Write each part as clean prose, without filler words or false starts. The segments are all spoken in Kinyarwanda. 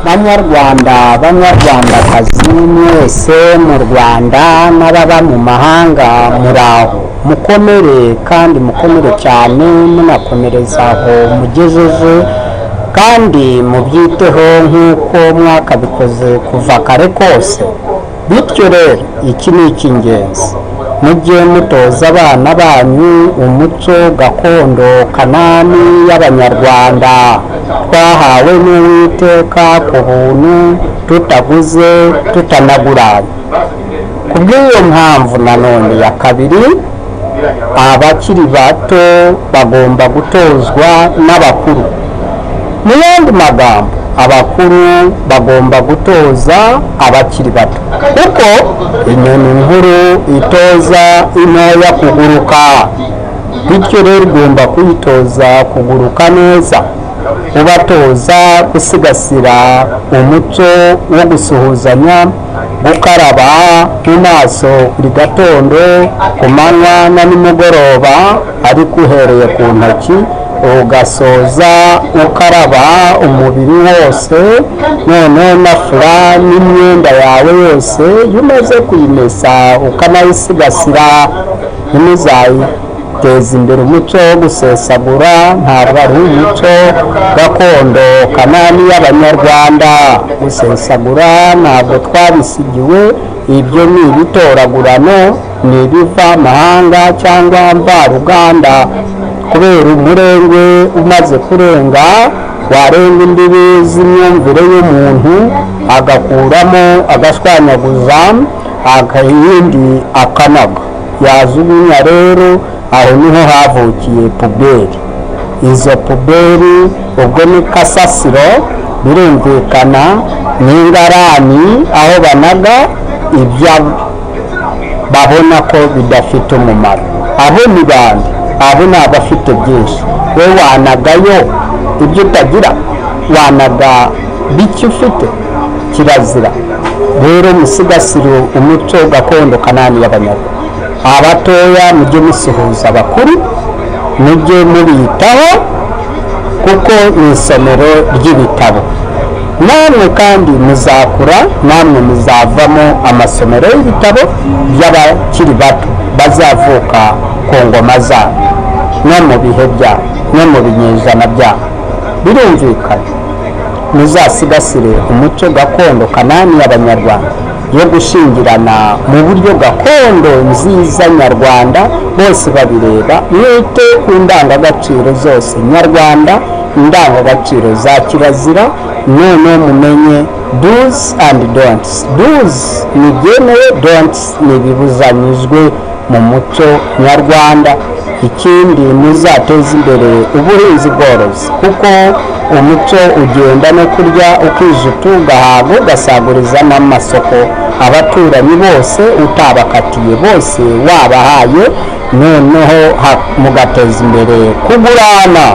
Banyarwanda, banyarwandakazi mwese mu Rwanda n'ababa mu mahanga, muraho mukomere kandi mukomere cyane, munakomereza aho mugejeje kandi mubyiteho nk'uko mwakabikoze kuva kare kose. Bityo rero iki ni icy'ingenzi, mujye mutoza abana banyu umuco gakondo kanani y'Abanyarwanda twahawe n'Uwiteka ku buntu, tutaguze tutanaguranye. Ku bw'iyo mpamvu nanone ya kabiri, abakiri bato bagomba gutozwa n'abakuru. Mu yandi magambo, abakuru bagomba gutoza abakiri bato, kuko inyoni nkuru itoza intoya kuguruka. Bityo rero ugomba kuyitoza kuguruka neza, ubatoza gusigasira umuco wo gusuhuzanya, gukaraba mu maso buri gatondo, ku manywa na nimugoroba, ariko uhereye ku ntoki ugasoza ukaraba umubiri wose, noneho na fura n'imyenda yawe yose iyo umaze kuyimesa ukanayisigasira. Ntimuzayiteze imbere umuco wo gusesagura, ntabwo ari umuco gakondo kanani y'Abanyarwanda. Gusesagura ntabwo twabisigiwe, ibyo ni ibitoragurano, ni ibiva mahanga cyangwa mvaruganda. Kubera umurengwe umaze kurenga, warenga imbibi z'imyumvire y'umuntu, agakuramo agashwanyaguza, akayindi akanaga yajugunya. Rero aho niho havukiye poubelle. Izo poubelle ubwo ni kasasiro, birumvikana n'ingarani, aho banaga ibyo babona ko bidafite umumaro. Abo ni bande? Abo ni abafite byinshi. We wanagayo ibyo utagira, wanaga bike ufite, kirazira. Rero musigasire umuco gakondo kanani y'Abanyarwanda. Abatoya mujye musuhuza abakuru, mujye mubitaho, kuko ni isomero ry'ibitabo. Namwe kandi muzakura, namwe muzavamo amasomero y'ibitabo by'abakiri bato bazavuka ku ngoma zabo no mu bihe byabo no mu binyejana byabo. Birumvikana, muzasigasire umuco gakondo kanani y'Abanyarwanda yo gushyingirana mu buryo gakondo nziza nyarwanda, bose babireba. Mwite ku ndangagaciro zose nyarwanda, indangagaciro za kirazira. Noneho mumenye do's and don'ts. Do's ni ibyemewe, don'ts ni ibibuzanyijwe mu muco nyarwanda. Ikindi, muzateze imbere ubuhinzi bworozi, kuko umuco ugenda no kurya ukijuta, ugahaga, ugasaguriza n'amasoko, abaturanyi bose utabakatiye, bose wabahaye. Noneho mugateza imbere kugurana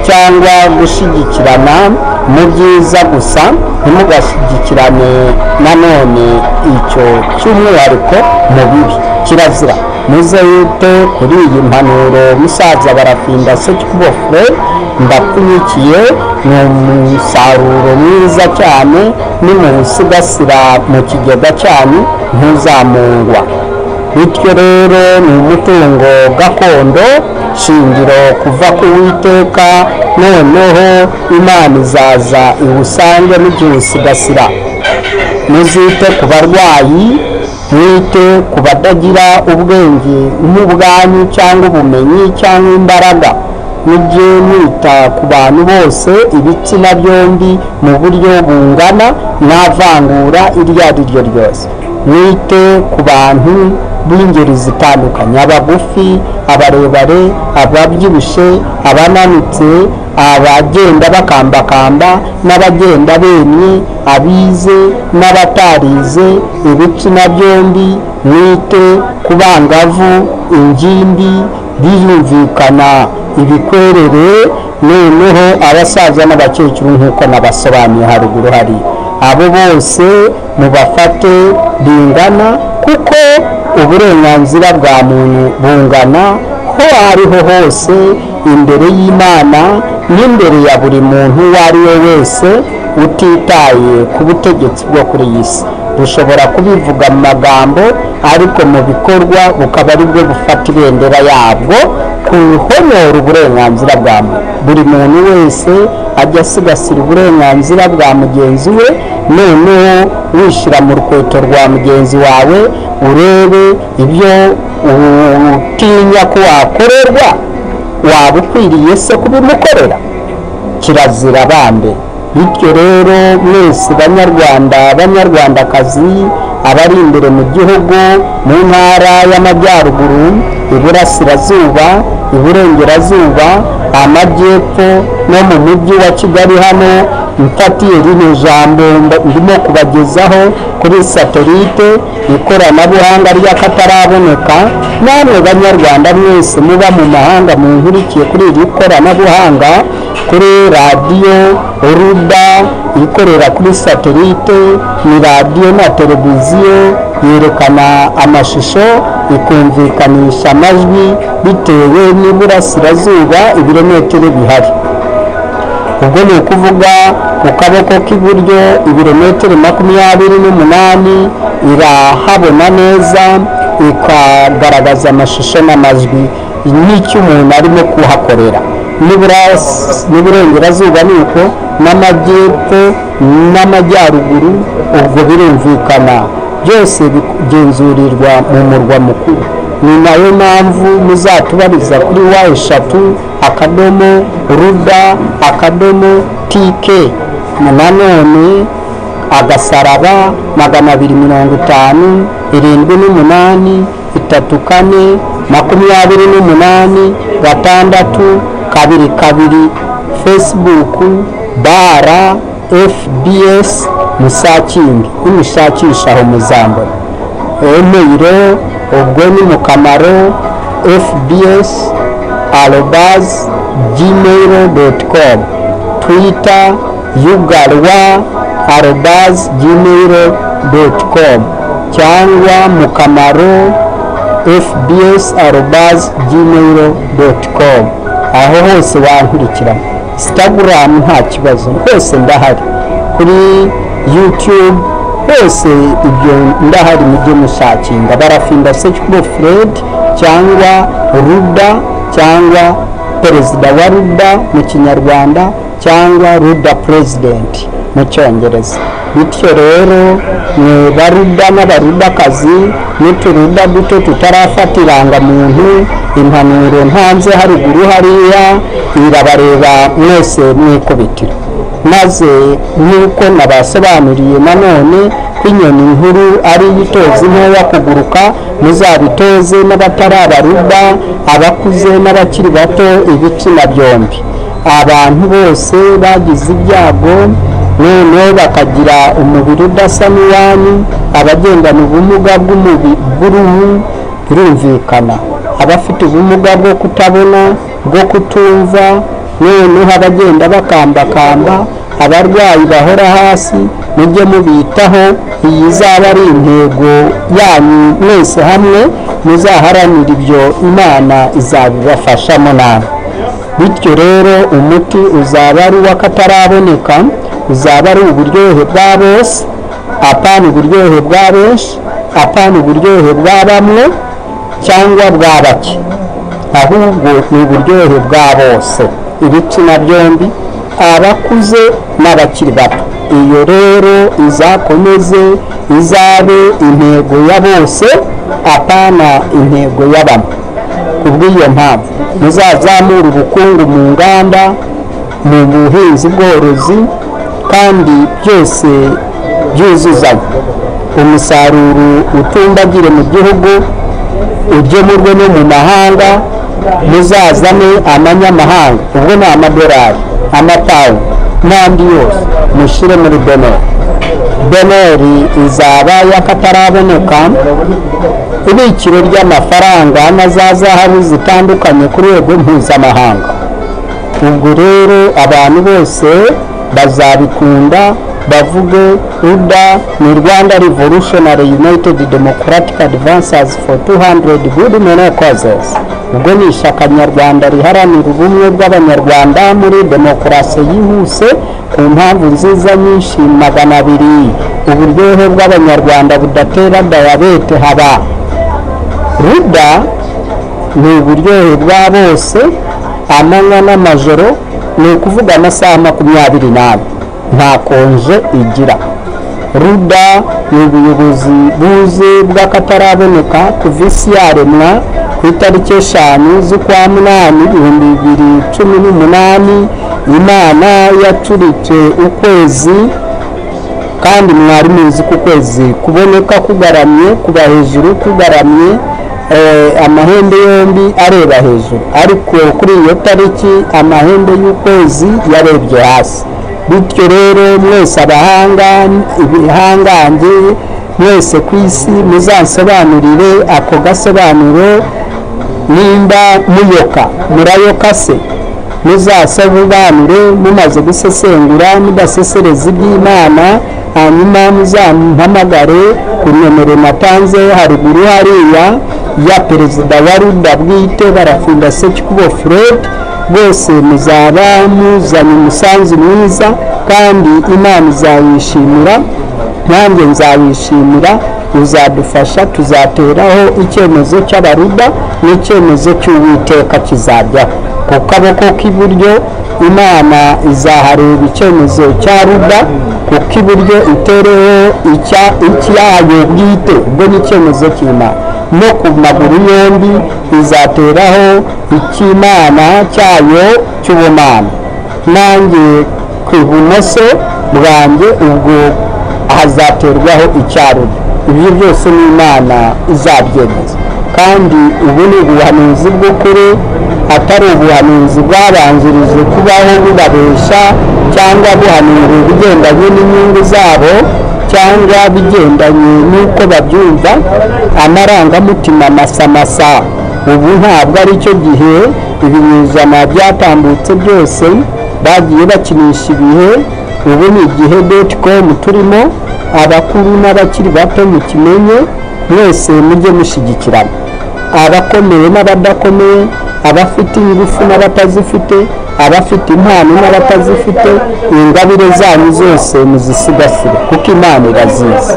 cyangwa gushyigikirana mu byiza gusa, ntimugashyigikirane nanone icyo cy'umwihariko mu bibi, kirazira. Muzayite kuri iyi mpanuro musaza Barafinda Sekikubo Fred ndapfunyikiye, ni umusaruro mwiza cyane, nimuwusigasira mu kigega cyanyu ntuzamungwa. Bityo rero ni umutungo gakondo shingiro kuva ku Witeka, noneho Imana izaza iwusange mugiwusigasira. Muzite ku barwayi, mwite ku batagira ubwenge nk'ubwanyu cyangwa ubumenyi cyangwa imbaraga. Mujye mwita ku bantu bose, ibitsina byombi, mu buryo bungana, nta vangura iryo ari ryo ryose. Mwite ku bantu b'ingeri zitandukanye: abagufi, abarebare, ababyibushye, abananutse, abagenda bakambakamba n'abagenda bemye, abize n'abatarize, ibitsina byombi. Mwite ku bangavu, ingimbi, birumvikana ibikwerere, noneho abasaza n'abakecuru nk'uko nabasobanuye haruguru. Hari abo bose mubafate bingana, kuko uburenganzira bwa muntu bungana ho ariho hose imbere y'Imana n'imbere ya buri muntu uwo ari we wese. Utitaye ku butegetsi bwo kuri iyi si, bushobora kubivuga mu magambo, ariko mu bikorwa bukaba aribwo bufata ibendera yabwo kuhonyora uburenganzira bwa muntu. Buri muntu wese ajya asigasira uburenganzira bwa mugenzi we. Noneho wishyira mu rukweto rwa mugenzi wawe, urebe ibyo utinya ko wakorerwa, waba ukwiriye se kubimukorera? Kirazira bambe. Bityo rero mwese Banyarwanda, Banyarwandakazi, abari imbere mu gihugu, mu Ntara y'Amajyaruguru, Iburasirazuba, Iburengerazuba, Amajyepfo no mu Mujyi wa Kigali hano mfatiye rino jambo ndimo kubagezaho kuri satelite, ikoranabuhanga ry'akataraboneka, namwe Banyarwanda mwese muba mu mahanga munkurikiye kuri iri koranabuhanga, kuri Radiyo Ruda ikorera kuri satelite, ni radiyo na televiziyo yerekana amashusho, ikumvikanisha amajwi bitewe n'iburasirazuba ibirometero bihari. Ubwo ni ukuvuga ku kaboko k'iburyo ibirometero 28 irahabona neza, ikagaragaza amashusho n'amajwi n'icyo umuntu arimo kuhakorera. N'iburengerazuba ni uko, n'amajyepfo n'amajyaruguru. Ubwo birumvikana, byose bigenzurirwa mu murwa mukuru. Ni nayo mpamvu muzatubariza kuri www.ruda.tk. Nanone *250 78 34 28 6 2 2, Facebook bara FBS musakingi, nimushakisha aho muzambona. Email ubwo ni mukamarofbs@gmail.com, Twitter yugarwa@gmail.com cyangwa mukamarofbs@gmail.com. Aho hose wankurikira. Instagram nta kibazo, hose ndahari. Kuri YouTube hose ibyo ndahari. Mujye mushakinga Barafinda Sekikubo Fred cyangwa Ruda cyangwa perezida wa Ruda mu Kinyarwanda cyangwa Ruda president mu Cyongereza. Bityo rero mwe Baruda n'Abarudakazi n'uturuda duto tutarafata irangamuntu, impanuro ntanze haruguru hariya irabareba mwese mwikubitiro. Maze nk'uko nabasobanuriye nanone ko inyoni nkuru ari itoza intoya kuguruka, muzabitoze n'abatari Abaruda, abakuze n'abakiri bato, ibitsina byombi. Abantu bose bagize ibyago noneho bakagira umubiri udasa n'uwanyu, abagendana ubumuga bw'uruhu, birumvikana, abafite ubumuga bwo kutabona, bwo kutumva, noneho abagenda bakambakamba, abarwayi bahora hasi, mujye mubitaho. Iyi izaba ari intego yanyu mwese hamwe, muzaharanira ibyo, Imana izabibafashamo namwe. Bityo rero umuti uzaba ari uw'akataraboneka, uzaba ari uburyohe bwa bose, apana uburyohe bwa benshi, apana uburyohe bwa bamwe cyangwa bwa bake, ahubwo ni uburyohe bwa bose, ibitsina byombi, abakuze n'abakiri bato. Iyo rero izakomeze izabe intego ya bose, apana intego ya bamwe. Kubw'iyo mpamvu muzazamura ubukungu mu nganda, mu buhinzi bworozi, kandi byose byuzuzanya, umusaruro utumbagire mu gihugu, ugemurwe no mu mahanga. Muzazane amanyamahanga, ubwo ni amadolari, amapawundi n'andi yose, mushyire muri BNR. BNR izaba y'akataraboneka, ibikiro ry'amafaranga na za zahabu zitandukanye ku rwego mpuzamahanga. Ubwo rero abantu bose bazabikunda, bavuge RUDA ni Rwanda Revolutionary United Democratic Advances for 200 Good Many Causes. Ubwo ni ishyaka nyarwanda riharanira ubumwe bw'Abanyarwanda muri demokarasi yihuse ku mpamvu nziza nyinshi 200. Uburyohe bw'Abanyarwanda budatera diyabete haba. Ruda ni uburyohe bwa bose, amanywa n'amajoro, ni ukuvuga amasaha 24, nta konje igira. Ruda ni ubuyobozi buze bw'akataraboneka kuva isi yaremwa ku itariki 5 z'ukwa 8 2018. Imana yacuritse ukwezi, kandi mwari muzi ko ukwezi kuboneka kugaramye, kuba hejuru kugaramye, amahembe yombi areba hejuru, ariko kuri iyo tariki amahembe y'ukwezi yarebye hasi. Bityo rero mwese abahanga, ibihangange mwese ku isi, muzansobanurire ako gasobanuro. Nimba muyoka, murayoka se? Muzasobanure mumaze gusesengura, mudasesereza iby'Imana, hanyuma muzampamagare ku nomero natanze haruguru hariya ya perezida wa Ruda bwite, Barafinda Sekikubo Fred. Bose muzaba muzanye umusanzu mwiza, kandi Imana izawishimira, nanjye nzawishimira. Uzadufasha, tuzateraho icyemezo cy'Abaruda n'icyemezo cy'Uwiteka kizajyaho. Ku kaboko k'iburyo Imana izahareba icyemezo cya Ruda, ku k'iburyo itereho icyayo bwite, ubwo ni icyemezo cy'Imana. No ku maguru yombi izateraho icy'Imana cyayo cy'ubumana. Nanjye ku ibumoso bwanjye ubwo hazaterwaho icya Ruda. Ibyo byose ni Imana izabyemeza, kandi ubu ni ubuhanuzi bw'ukuri, atari ubuhanuzi bwabanjirije kubaho bubabesha, cyangwa buhanura ibigendanye n'inyungu zabo, cyangwa bigendanye n'uko babyumva, amarangamutima masamasa. Ubu ntabwo ari cyo gihe. Ibinyejana byatambutse byose bagiye bakinisha ibihe. Ubu ni igihe .com turimo, abakuru n'abakiri bato mukimenye, mwese mujye mushyigikirana, abakomeye n'abadakomeye, abafite ingufu n'abatazifite, abafite impano n'abatazifite. Ingabire zanyu zose muzisigasire, kuko Imana irazizi.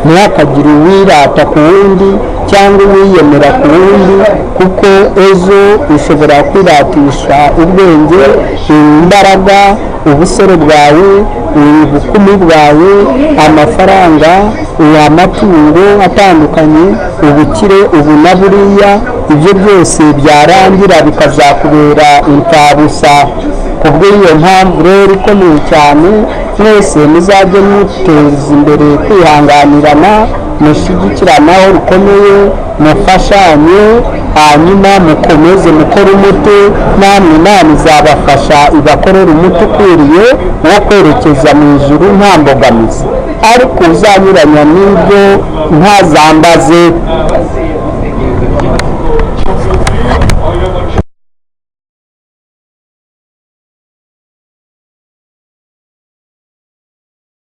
Ntihakagire uwirata ku wundi cyangwa uwiyemera ku wundi, kuko ejo ushobora kwiratisha ubwenge, imbaraga, ubusore bwawe, ubukumi bwawe, amafaranga, amatungo atandukanye, ubukire ubu na buriya. Ibyo byose byarangira bikazakubera imfabusa. Ku bw'iyo mpamvu rero ikomeye cyane, mwese muzajye muteza imbere kwihanganirana, mushyigikiranaho rukomeye, mufashanye, hanyuma mukomeze mukore umuti, namwe Imana izabafasha ibakorere umuti ukwiriye wo kwerekeza mu ijuru nta mbogamizi. Ariko uzanyuranya n'ibyo ntazambaze.